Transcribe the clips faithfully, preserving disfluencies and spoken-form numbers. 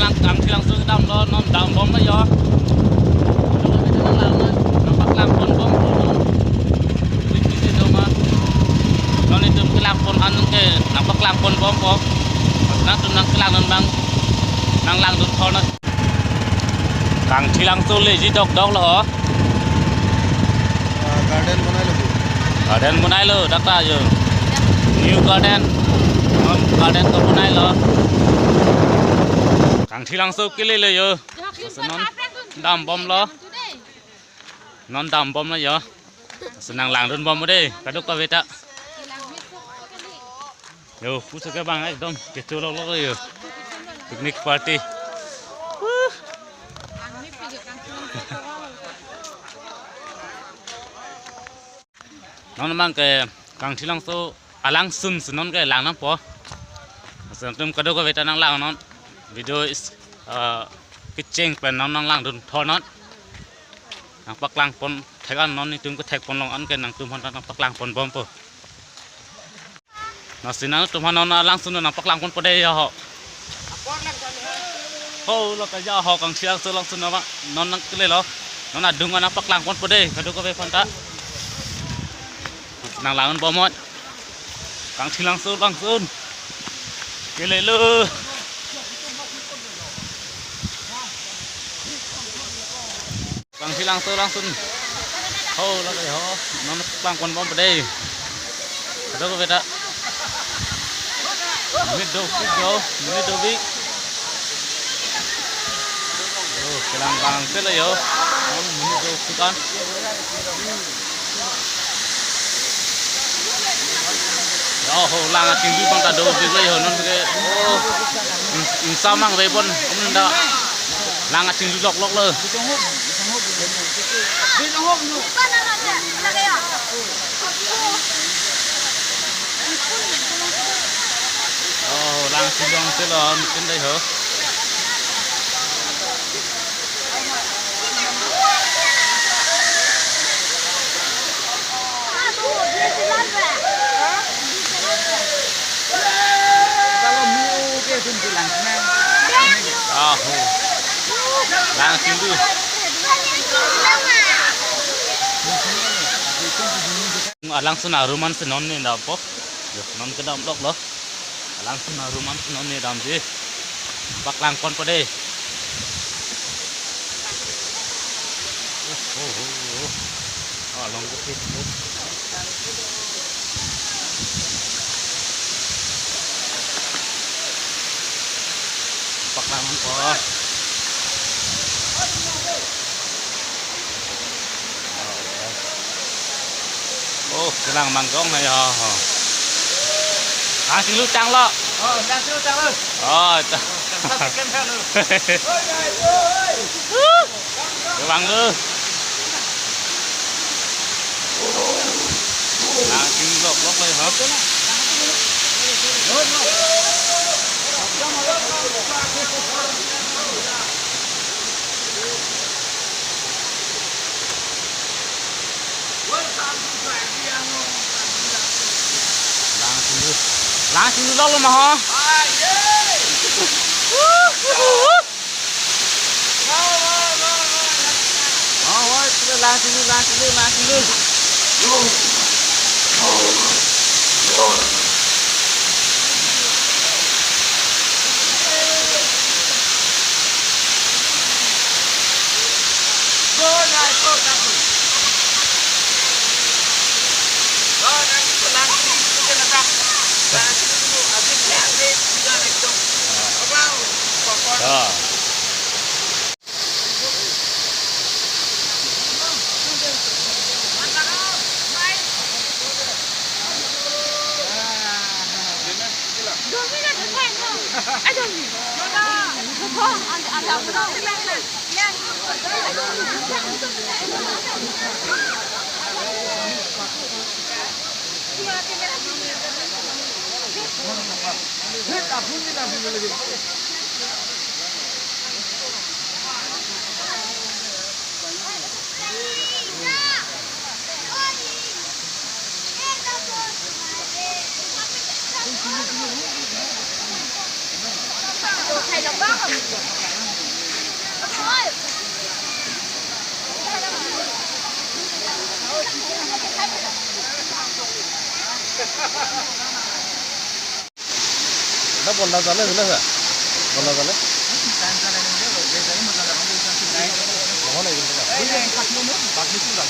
Kangthilangso damlo, non dambomlo yo. Nangpaklangponbom. Wait, wait, wait, doma. Non itum kelangpon anke nangpaklangponbompo. Nangtum nangkelangdun abang, nanglangdun thornoi. Kangthilangso leji dokdoklo ho. Ah, garden bonailo bo. Garden bonailo, dak ta jo. New garden. Non garden ko bonailo. Kangthilangso kelelo yo. Laso non dambomlo. Non dambomlo yo. Laso nanglangdunbom dei, kadokave ta. Yo, puso ke bang ekdom kecho loklok yo. Picnic party. Huh. Non abang ke Kangthilangso alangsun si non kelang nangpo. Laso nangtum kadokave ta nanglang non. Video is, uh, kecheng pen non nanglangdun thornoi. Nangpaklangpon thek an non itum kethekponlong anke nangtum aphan ta nangpaklangponbompo. Lasi nangtum aphan non alangsun nangpaklangponpo dei ya ho. Ho lo ka ya ho Kangthilangso alangsun abang non nangkelelo. Non adung nangpaklangponpo dei kadokave aphan ta. Nanglangdunbomnon. Kangthilangso alangsun. Kelelo. Kangthilangso alangsun. Ho, lake ho. Non paklangponbompo dei. Kadokave ta. Monit dopik yo, monit dopik. Oh, kelang bang selo yo. Non monit dopik an. Yo ho, lang achingdui abang ta dopik yo non ke. Oh. Ins-, insamang vepon. Amun da. Lang achingdui lokloklo. Oh, lang chingdui selo, mungkin dei ho. Aho. Lang chingdui. Alangsun arum an si non ne dampo. Yo, non kedam loklo. Alangsun arum an si non ne damji. Paklangponpo dei. Oh, oh, oh, oh. Oh, long ke sih. Paklangpo. Oh, kelang manggong na ya. Lang chinglu tanglo. Oh, lang chinglu tanglo. Oh, itu. Tanglo. Bang lu. Lang chinglu loklok le ha. Lang chinglu. Lang chinglu loklo ma ho. Oh, oh, lang chinglu, lang chinglu, lang chinglu. এটা বন্ধা জালে, বুলে স্যার? বন্ধা জালে? নহয়, নহয়, কিন্তু না।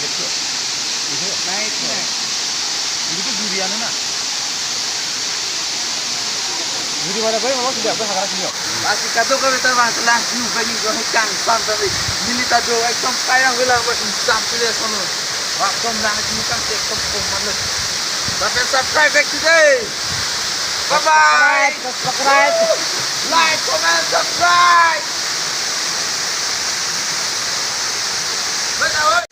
Ini itu durian na. Duri mana, Bang? Mama sudah apa, hagra sini? Pasi kado ka beta bang telang siu bani ko he chang sam tadi. Neli ta do ekdom kayang bilang ba insam pile sono. Waktu nang sini kan ekdom pom manle. Tapi subscribe back today. Bye bye. Subscribe, subscribe. Like, comment, subscribe. Bye bye.